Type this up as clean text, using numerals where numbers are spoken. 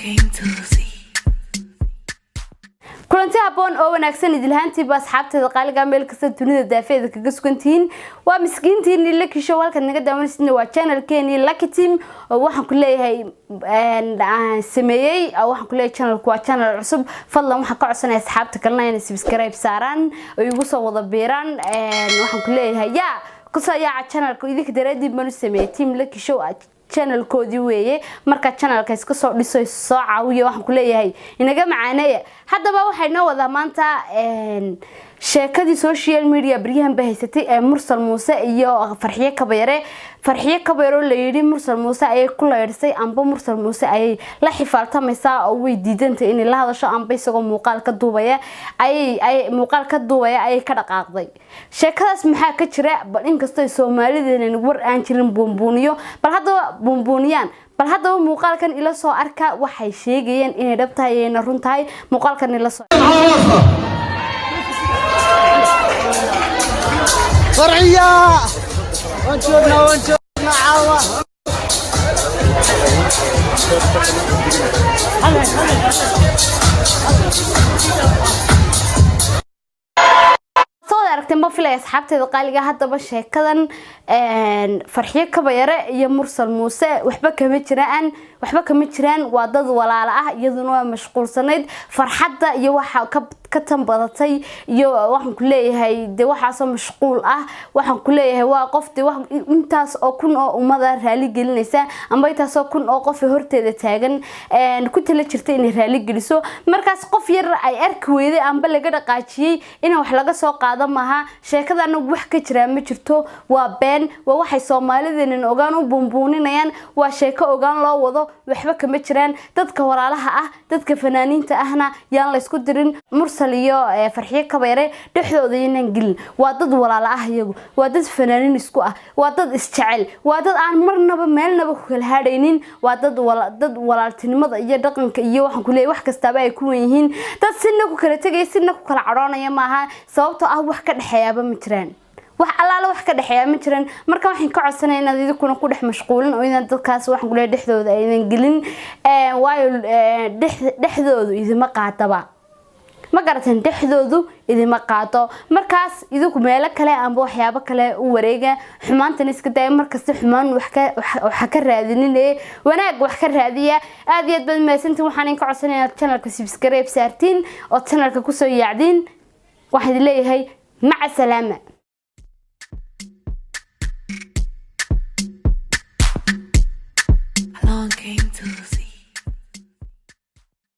Came to see. Kulanti habboon oo wanaagsan idilhaantiiba, asxaabteeda qaaliga, meel kasta dunida daafeeda kaga sugantihiin. Waa miskiintiini Lucky Show. Halkaad naga daawanaysidna waa channelkeeni Lucky Team oo waxaan ku leeyahay aan sameeyey. Waxaan ku leeyahay channelku waa channel cusub. Fadlan waxaan ka codsanaya asxaabta kalena inay subscribe saaraan oo igu soo wada biiraan. Waxaan ku leeyahay yaa kusoo yaaca channelka, idinka daraadiin baan u sameeyey. Team Lucky Show channelkoodii weeye. Marka channelka iska soo dhiso, soo caawiyo, waxaan ku leeyahay inaga macaaneeya. Haddaba waxay noo wadaa maanta sheekadii social media baryahan ba haysatay ee Mursal Muuse iyo Farxiye Kabayare. Farxiye Kabayare oo la yidhi Mursal Muuse ayay ku leydhisay, amba Mursal Muuse ayay la xifaaltamaysaa oo way diidantay inay la hadasho, amba isagoo muuqaal ka duubaya ayay muuqaal ka duubaya ayay ka dhaqaaqday. Sheekadaas maxaa ka jira? Bal inkastoo Soomaalideena war aan jirin buunbuuniyo, bal haddaba buunbuuniyaan. Bal haddaba muuqaalkan ila soo arka, waxay sheegayeen inay dhab tahay, inayna run tahay. Muuqaalkan ila soo Farxiya, waan joognaa, waan joognaa caawa. Soo aragteen ma filay, asxaabteeda qaaliga. Haddaba sheekadan Farxiyo Kabayare iyo Mursal Muuse waxba kama jiraan, waxba kama jiraan. Waa dad walaalo ah, iyaduna waa mashquulsanayd. Farxadda iyo waxa ka tan badatay iyo waxaan ku leeyahay de waxaasoo mashquul ah. Waxaan ku leeyahay waa qof de wax intaas oo kun oo ummada raali gelinaysa, amba intaasoo kun oo qof horteeda taagan ku tala jirta inay raali geliso. Markaas qof yar ay arki weyday amba laga dhaqaajiyey in wax laga soo qaado maaha. Sheekada anagu wax ka jiraa ma jirto, waa been, waa waxay Soomaalideenan ogaan u buunbuuninayaan, waa sheeko ogaan loo wado. Waxba kama jiraan. Dadka walaalaha ah, dadka fanaaniinta ahna yaan laysku dirin. Mursal iyo Farxiyo Kabayre dhexdooda inaan gelin. Waa dad walaalo ah iyagu, waa dad fanaaniin isku ah, waa dad isjecel, waa dad aan marnaba meelnaba ku kala hadhaynin, waa dad walaaltinimada iyo dhaqanka iyo waxaan ku leeyahay wax kastaaba ay ku wen yihiin. Dad sina ku kala tegaya, sina ku kala cadhoonaya maaha, sababtoo ah wax ka dhexeeyaaba ma jiraan, wax allaala wax ka dhexeeya ma jiraan. Marka waxaan ka codsanaya inaad idinkuna ku dhex mashquulin oo inaan dadkaas waxaan ku leeyahay dhexdooda aydan gelin, waayo dhexdoodu idima qaadaba. Ma garateen? Dhexdoodu idima qaado. Markaas idinku meelo kale amba waxyaabo kale u wareega, xumaantana iska daaya. Markasta xumaan waxa ka raadinine, wanaag wax ka raadiya. Aad iyo aad baad mahadsantiin. Waxaan idin ka codsanaya inaad channelka subscribe saartiin oo channelka kusoo yaacdiin. Waxaan idin leeyahay maca salaama. Along came to